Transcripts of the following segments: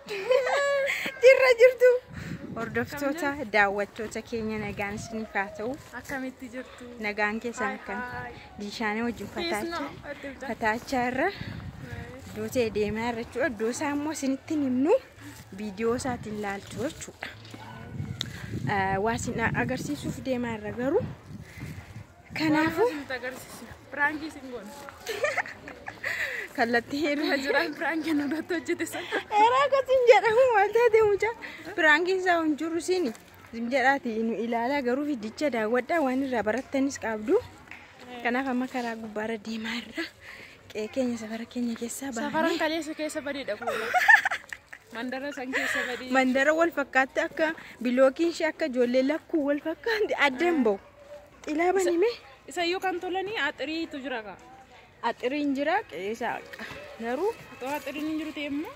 Jirra jirtu. Hordoftoota daawwattoota keenya nagaan isiniif haa ta'u. Akkamitti jirtu? Nagaan keessan akkam? Diishaanii wajjin fataachaa irra iddoo ta'e deemaa irra jechuudha. Iddoo isaa immoo isinitti himnu viidiyoo isaatiin laaltu jechuudha. Waa isin agarsiisuuf deemaa irra garuu. Kanaafuu Piraankii isin goona. Kallattii irra Jiraan piraankii nurratti hojjete sana. Eeraa akkasiin jedhamu waan taate mucaa piraankiin isaa hin jiru siin jedhaati nu ilaalaa garuu fiddicha daawwadhaa waan irraa barattanis qabdu. Kanaaf amma karaa gubbaarra deemaa irra qe'ee keenya safara keenya keessaa baanee. Safaran kaleessa keessa badeedha kuula. Mandara san keessa badee. Mandara wal fakkaatti akka bilookiin ishee akka ijoollee lakkuu wal fakkaatti adda hin bahu. Xilaa banime. Isayyuu kan tolanii axiriitu jira kaa. Axiriin jira qe'ee isaa garuu. Otoo axiriin hin jiru ta'e immoo.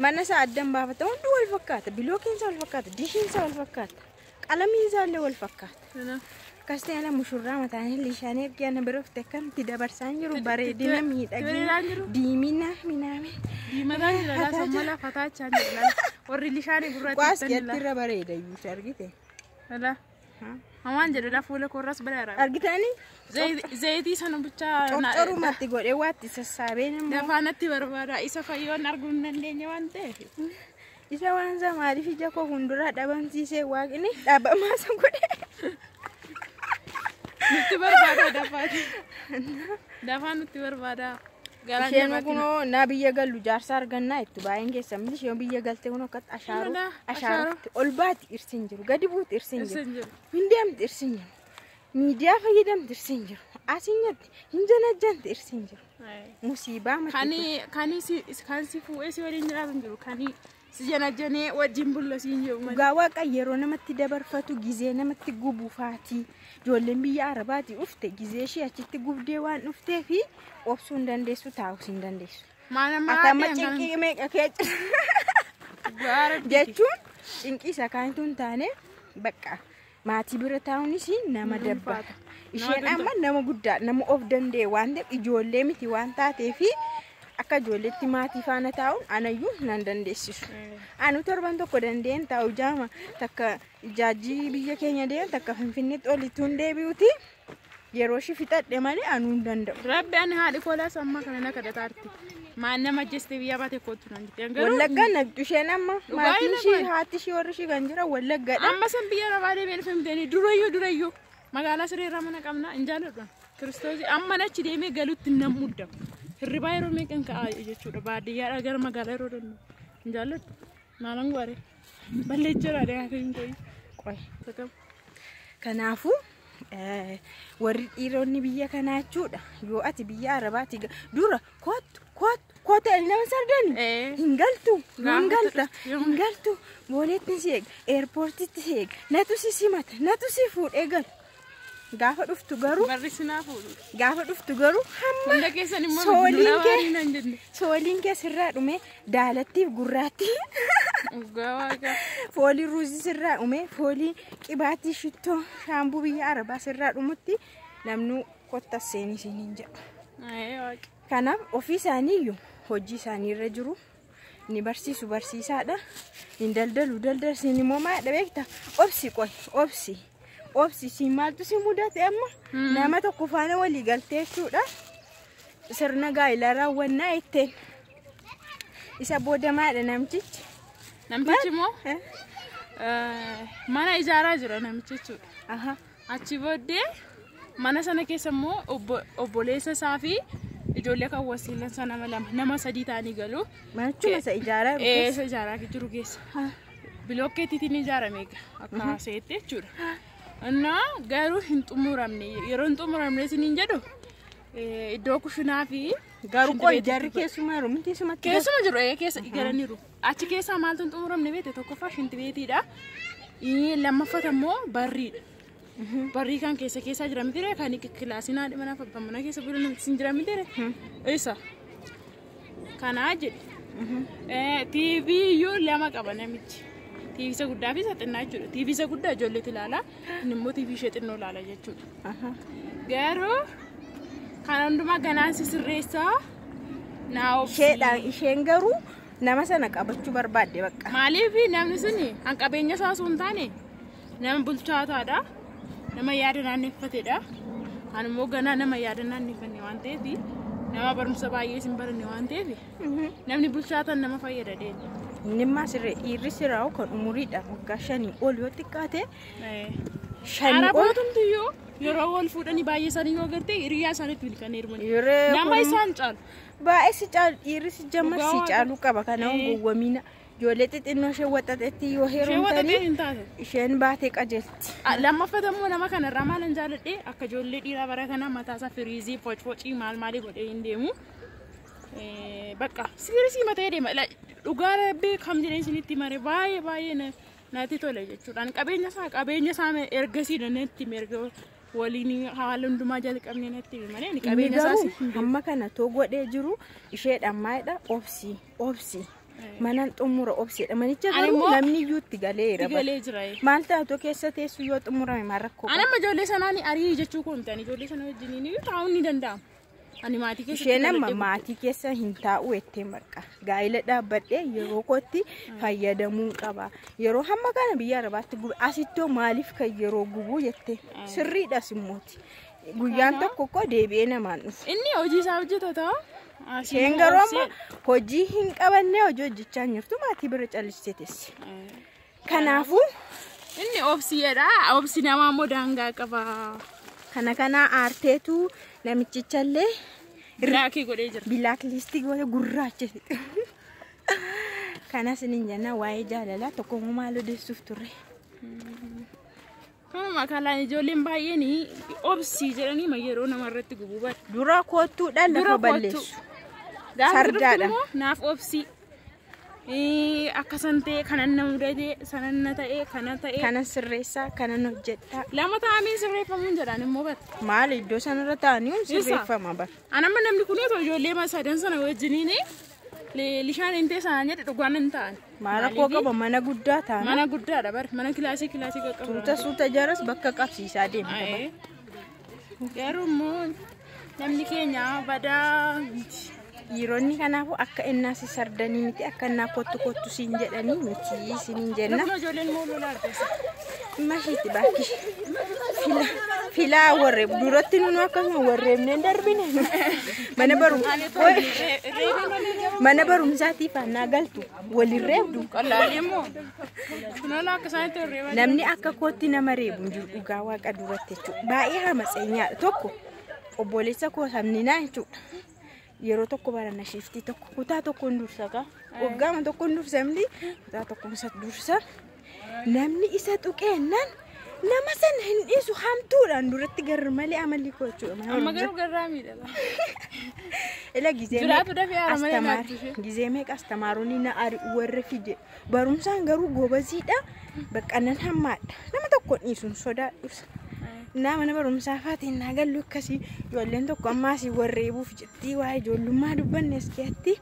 Mana isaa adda hin baafata hundi wal fakkaata bilookiin isaa wal fakkaata dishiin isaa wal fakkaata qalamiin isaa illee wal fakkaata. Akkas ta'e ala mushurraa mataan lishaanii ergi ana bira dhufte akkamitti dabarsaa hin jiru bareedina miidhagina diimina minaame. Diimataa jira laa sammala fataachaa jira warri lishaanii gurraatti. Kwaas irra bareeda iyyuu argite. Laa. Hamaan jedhu fuula koorraas baraara. Argitanii? Zayitii sana bichaa. Corcorumatti godhee waatti sassaabee nama. Dafaanatti barbaada. Isa fayyoon arguu hin dandeenye waan ta'eef. Isa waan isaa maaliif ija koo fuulduraa dhabamsiisee waaqni dhabamaa isa godhee. Nutti barbaada dafaati. Dafaan nutti barbaada. Isheen kunoo na biyya gallu jaarsa argannaa jettu baay'een keessan miti isheen biyya galte kun akkatti ashaaru ashaarutti ol baati irsi hin jiru gadi buuti irsi hin jiru hin deemti irsi hin jiru miidiyaa fayyadamti irsi hin jiru asiin nyatti hin janajjanti irsi hin jiru musiibaa mati. Kan si fuudhee si waliin jiraatu hin jiru kan si janajjanee wajjin bulla si hin jiru. Dhugaa waaqa yeroo namatti dabarfatu gizee namatti gubuufaati ijoolleen biyya Arabaatii dhufte gizee ishee achitti gubdee waan dhuftee fi obsuu hin dandeessu taa'us hin dandeessu. Atama cinqii meeqa kee jira jechuun cinqii isa kaanitu hin taane bakka maatii bira taa'uunis nama dabbata. Isheen amma nama guddaa nama of danda'e waan ta'eef ijoollee miti waan taateefi akka ijoolleetti maatii faana taa'uun anayyuu nan dandeessisu. Anu torban tokko danda'een taa'u jaama takka ijaajjii biyya keenya deeman takka Finfinneetti olituun deebi'uti. Yeroo ishee fixadhe malee anuu hin danda'u. Rabbi ani haadhi koolaas amma kana na kadhataarti. Maan nama ajjeeste biyya baate kootu nan jette. Wallaggaa naqxu isheen amma maatiin ishee haati ishee warri ishee kan jiran Wallaggaadha. Amma san biyya rabaa deemee dhufe miteeni durayyuu magaalaa sireerraa mana qabna hin jaalladhu. Kiristoosii amma achi deemee galutti nan muddamu. Hirribaa yeroo meeqan ka'aa jechuudha baadiyyaadhaa gara magaalaa yeroo danda'u hin jaalladhu. Maalan goore balleejjira dhiyaatee hin qoyi. Qoyi. Kanaafuu warri dhiironni biyya kanaa jechuudha yoo ati biyya Arabaati dura kootu kootu kootu nama sardani hin galtu hin galta hin galtu booleetti si eega eerpoortitti si eega natu si simata natu si fuudhee galu. Gaafa dhuftu garuu gaafa dhuftu garuu hamma sooliin kee sirraa dhume daalattiif gurraatti foolii ruuzii sirraa dhume foolii qibaatii shittoo shaambuu biyya Arabaa sirraa dhumutti namnu kotta seenii siin jedhu. Kanaaf ofii isaaniiyyuu hojii isaanii irra jiru ni barsiisu barsiisaadha ni daldalu daldalsiin immoo maadha beekta obsi qoy obsi. Obsi si maaltu si mudate amma nama tokko faana walii galtee jechuudha. Sirna gaa'elaa raawwannaa ittiin isa booda maadha namtichi. Namtichi immoo mana ijaaraa jira namichi jechuudha. Achi booddee mana sana keessa immoo obboleessa isaa fi ijoollee kan wasiilan sana nama sadii ta'anii galu. Manichuma isa ijaaraa jiru keessa. Isa ijaaraa jiru keessa. Bilookeettiitiin ijaarame akka seetti jechuudha. Innaa garuu hin xumuramne yeroo hin xumuramne isiniin jedhu iddoo kushinaa fi garuu qoy jarri keessuma jiru miti sumatti keessuma jiru keessa galaniiru achi keessaa maaltu hin xumuramne beekte tokkoffaa shintibeetiidha lammaffaa immoo barriidha barrii kan keessa keessaa jira miti kan kilaasiin haadha manaa fi abbaa manaa keessa bulan hin jira miti isa kanaa jedhe TV iyyuu lama qaba namichi. TV isa guddaa fi isa xinnaa jechuudha. TV isa guddaa ijoolleetu ilaala. Inni immoo TV ishee xinnoo ilaala jechuudha. Garuu kan hundumaa ganaan sisirreessaa naa obsi. Isheen garuu Nama sana qabachuu barbaadde bakka. Maaliif namni suni an qabeenya isaa osoo hin taane nama bulchaataadha. Nama yaada naanneeffatedha. Ani immoo ganaa nama yaada naanneeffanne waan ta'eef nama barumsa baay'ee sin baranne waan ta'eef namni bulchaatan nama fayyada deema. Inni immaa sirree dhiirri siraa'u kan umuriidhaan waggaa 5 ol yoo xiqqaate 5 ol. Arabootumtiyyuu yeroo wal fuudhanii baay'ee isaanii yoo agarte hiriyaa isaaniitti kan heeruman. Nama isaan caalu. Baay'ee si caalu dhiirri si jammar si caalu qaba kanaaf gowwamina. Ijoollee xixinnoo ishee waxaxetti yoo heerumtanii isheen baatee qajeelti. Lammaffaa immoo nama kanarraa maalan jaalladhe akka ijoollee dhiiraa bara kanaa mataasaa firiizii focfocii maal maalii godhee hin deemu. Bakka siirisii matee deema. Dhugaa rabbii kam jedhee isinitti mare baay'ee baay'ee natti tole jechuudhaan qabeenya isaa ergasii natti erga waliin haala hundumaa jalqabnee natti malee qabeenya isaas. Amma kana too godhee jiru isheedhaan maalidha obsi obsi. Manaan xumura obsiidha. Manicha garuu namni iyyuu itti galeera. Maal taatoo keessa teessu yoo xumurame maal rakkoo qaba? Ani amma ijoollee sanaan arii jechuu koo miti. Ani ijoollee sana wajjiniin taa'uun ni danda'ama. Ani maatii keessa Isheen amma maatii keessa hin taa'u jettee bakka. Gaa'ila dhaabbadhee yeroo kootti fayyadamuu qaba. Yeroo hamma kana biyya Arabaatti gube asittoo maaliif kan yeroo gubuu jettee sirriidhas immooti. Guyyaan tokko koo deebi'ee namaan dhufu. Inni hojii isaa hojjeta ta'a. Isheen garuu amma hojii hin qabanne hojii hojjechaa hin jirtu maatii bira callistee teessi. Kanaafuu inni obsiidha. Obsi namaa immoo daangaa qaba. Kana kana aarteetu namichichallee bilaakii godhee jira. Bilaak liistii godhee gurraacha. Kanas ni jenna waa'ee jaalalaa tokko maal odeessuuf turre. Kanuma kalaan ijoolleen baay'een obsii jedhanii yeroo namarratti gubuu bara. Dura kottuudhaan lafa balleessu. Sardaadha. Naaf obsii. Akkasan ta'e kanan na mudate sanan na ta'e kana ta'e. Kanan sirreessaa kanan hojjedhaa. Lama ta'anii sirreeffamuun jedhaan immoo bara. Maal iddoo sanarra ta'anii sirreeffama bara. Anamma namni kun otoo ijoollee sadan sana wajjiniin lishaan hin ta'e sanaan jedhe dhugaan hin ta'an. Maal rakkoo qaba mana guddaa ta'an. Mana guddaadha bara mana kilaasii kilaasii qaqqabu. Suuta suuta jaras bakka qabsiisaa deemta bara. Garuu immoo namni keenya badaa miti. Dhiironni kanaafuu akka innaa si sardanii miti akka innaa kottu kottu siin jedhanii miti isiniin jenna. Mashiitti baakki filaa warreeb duratti nunu akkasuma warreebnee darbine mana barumsaatiif annaa galtu walin reebdu. Namni akka kootti nama reebu hin jiru dhugaa waaqa duratti jechuudha. Baay'ee hamatseenyaadha tokko obboleessa koo sabninaa jechuudha. Yeroo tokko baranna shiftii tokko kutaa tokkoon dursa gaa waggaama tokkoon dursa miti kutaa tokkoon isa dursa namni isa tuqeennaan nama sana hin dhiisu hamtuudhaan duratti garri malee amalli koo jechuudha. Amma garuu garraamiidha. Ila gizee meeqa astamaaroonni na ari'u warra fide barumsaan garuu gobaziidha bakka nan hammaadha nama tokkoon dhiisuun sodaadhus. Naa mana barumsaa faatiin naa gallu akkasii ijoolleen tokko ammaas warreebuuf jirti waa'ee ijoollummaa dubbanne as keessatti.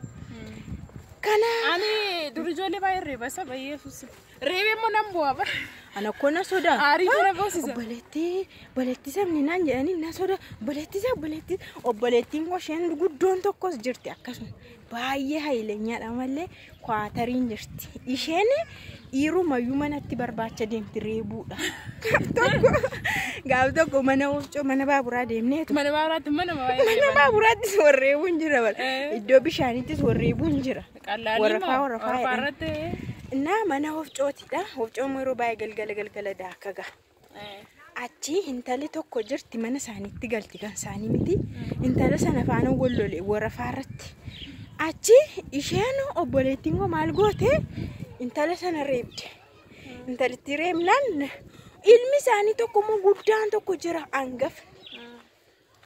Kana. Ani dur ijoollee baay'ee reeba isa baay'ee fuusi. Reebee immoo nan bu'aa bara. Ana akkoo na sodaa. Aarii kana boosisa. Obboleettii obboleettii sabni naan jedhanii na sodaa obboleettii isaa obboleettii obboleettiin koo isheen guddoon tokkos jirti akkasuma baay'ee hayilenyaadha malee kwaatariin jirti. Isheen dhiirumayyuu manatti barbaacha deemti reebuudha. Gaaf tokko mana oofcoo mana baaburaa deemneetu. Mana baaburaatti mana Mana baaburaattis warreebuun jira bara. Iddoo bishaanittis warreebuun jira. Warafaa warafaa jedhan. Innaa mana oofcootidha. Oofcoon yeroo baay'ee galgala galgala daaka gaha. Achi intalli tokko jirti mana isaaniitti galti kan isaanii miti. Intala sana faana wal lole warafaa irratti. Achi isheen obboleettiin koo maal goote intala sana reebde. Intalitti reebnaan ilmi isaanii tokko immoo guddaan tokko jira hangafni.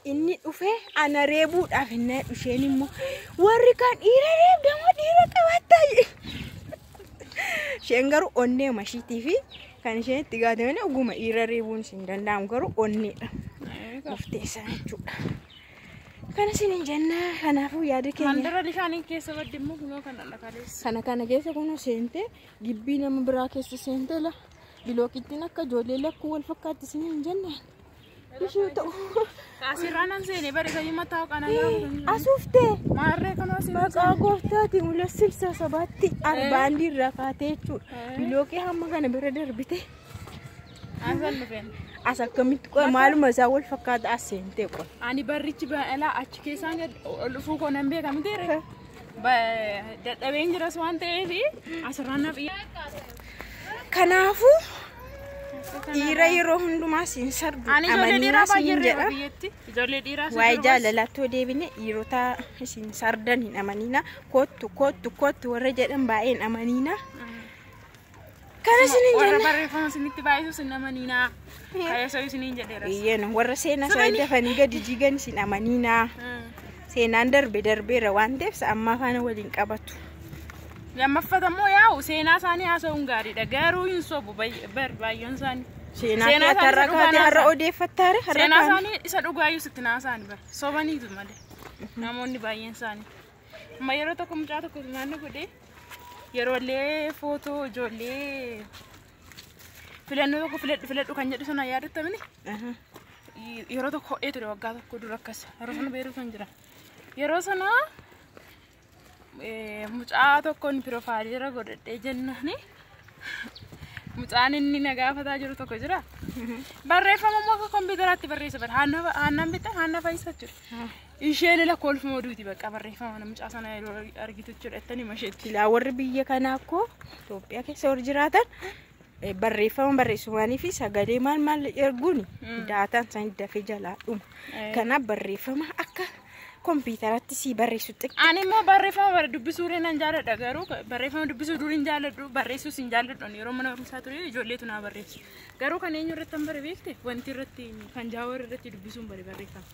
Inni dhufee ana reebuudhaaf inni isheen immoo warri kaan dhiira reebda moo dhiira qabattaa jedhe. Isheen garuu onnee mashiitii fi kan isheen itti gaatameen oguma dhiira reebuun hin danda'amu garuu onneedha. Murteessaa jechuudha. Kana isiniin jenna kanaafuu yaada keenya. Mandara bishaanii keessa badde immoo kunoo kana dhaqaleessa. Kana kana keessa kunoo seentee gibbii nama biraa keessa seentee la bilookittiin akka ijoollee lakkuu wal fakkaatti isiniin jennaan. Ishuu ta'u. Asirraa nan seenee bare sayyuu mataa qanaa gaafa. Asuuftee. Maarree kanoo asirraa. Maqaa gooftaatiin ulee silsa sabaatti arbaandii irraa kaatee jechuudha. Bilookii hamma kana bira darbite. Asan dhufeen. As akkamitti qola maaluma isaa wal fakkaata as seentee qola. Ani barrichi baay'ee achi keessaan gad ol dhufuu koo nan beeka miti ree. Dadhabeen jiras waan ta'eef asirraa naaf Kanaafuu dhiira yeroo hundumaa siin sardu Ani ijoollee dhiiraa amaniinaa siin baay'ee reeba jedha. biyyatti. Ijoollee dhiiraa si Waa'ee durbas. jaalalaatti yoo deebine dhiirota isin sardan hin amaniina. Kottu kottu kottu warra jedhan baay'ee hin amaniina. Kana isiniin Warra jenna. barreeffama isinitti baay'isu isin amaniinaa. Kaleessa isiniin jedheeras. Iyyeen warra seenaa isaanii dafanii gadi jigan isin amaniina. Seenaan darbe darbeera waan ta'eef ammaa faana waliin qabatu. Lammaffata immoo yaa'u seenaa isaanii haasa'uun gaariidha. Garuu hin sobu baay'een isaanii. Seenaa Seenaa kee har'a isaanii isa kaatee dhugaa har'a naasa'an. odeeffattaare har'a Seenaa kaane. isaanii isa dhugaayyuu sitti naasa'an bara. Sobaniitu malee. Namoonni baay'een isaanii. Amma yeroo tokko mucaa tokko naannoo godhee yeroo illee footoo ijoollee filannoo tokko filadhu filadhu kan jedhu sana yaadattamini. Aha. Yeroo tokko ho'ee ture waggaa tokko dura akkas yeroo sana beeruu kan jira. Yeroo sana mucaa tokkoon piroofaayilii irra godhadhee jennaani mucaan inni na gaafataa jiru tokko jira. Barreeffama immoo akka kompiitaraatti barreessa bara haannaan bitta haanna fayyisa jechuudha. Isheen lakkoofma oduuti bakka barreeffama mucaa sana yeroo argitu jechuudha ittanii masheetti. Silaa warri biyya kanaa akkoo Itoophiyaa keessa warri jiraatan barreeffama barreessumanii fi sagalee maal maal erguun daataan isaanii dafee jalaa dhuma. Kanaaf barreeffama akka kompiitaratti sii barreessu xiqqoo. Ani immoo barreeffama bara dubbisuu illee nan jaalladha garuu barreeffama dubbisuu dur hin jaalladhu barreessuus hin jaalladhu ani yeroo mana barumsaa ture ijoolleetu naa barreessu. Garuu kan eenyu irratti an bare beekte wanti irratti kan jaawar irratti dubbisuun bare barreeffama.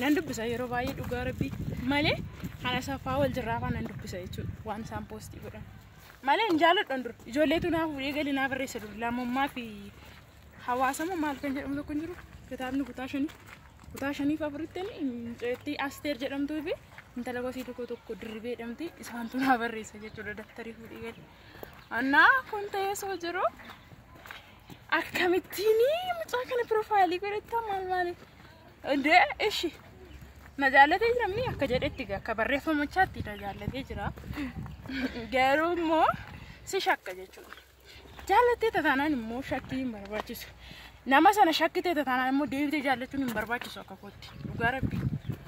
Nan dubbisa yeroo baay'ee dhugaa rabbii malee kana saffaa wal jirraa faa nan dubbisa jechuudha waan isaan poostii godhan. Malee hin jaalladhu an dur ijoolleetu naa fuudhee galii naa barreessa dur lammummaa fi hawaasama maal kan jedhamu tokko hin jiru kitaabni kutaa shanii. Kutaa shaniif afuritti mucayyoottii Asteer jedhamtuu fi intala gosii tokko tokko dirribee jedhamti isaantu naa barreessa jechuudha daftarii fuudhee gali. Annaa kun ta'ee soo jiru akkamittiin mucaa kana piroofaayilii godhattaa maal maali? Indee ishi na jaallatee jira mini akka jedhetti akka barreeffamachaatti na jaallatee jira. Garuu immoo si shakka jechuudha. Jaallattee tataanaan immoo shakkii hin barbaachisu. Nama sana shakkitee tataanaan immoo deebitee jaallachuun hin barbaachisu akka kootti. Dhugaa rabbii.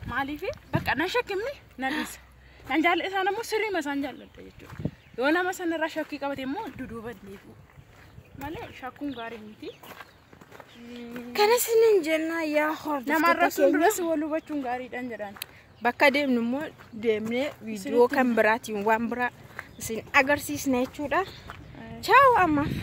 Maaliif bakka nan shakkimni nan dhiisa. Nan jaalladha isaan immoo sirriima isaan jaalladha jechuudha. Yoo nama sanarraa shakkii qabate immoo duduuba deebi'u. Malee shakkuun gaarii miti. Kana isiniin jenna yaa hordoftoota Namarra sun keenya. duras wal hubachuun gaariidhaan jedhaan. Bakka deemnu immoo deemnee viidiyoo kan biraatiin waan biraa isin agarsiisna jechuudha. Chaawu ammaaf.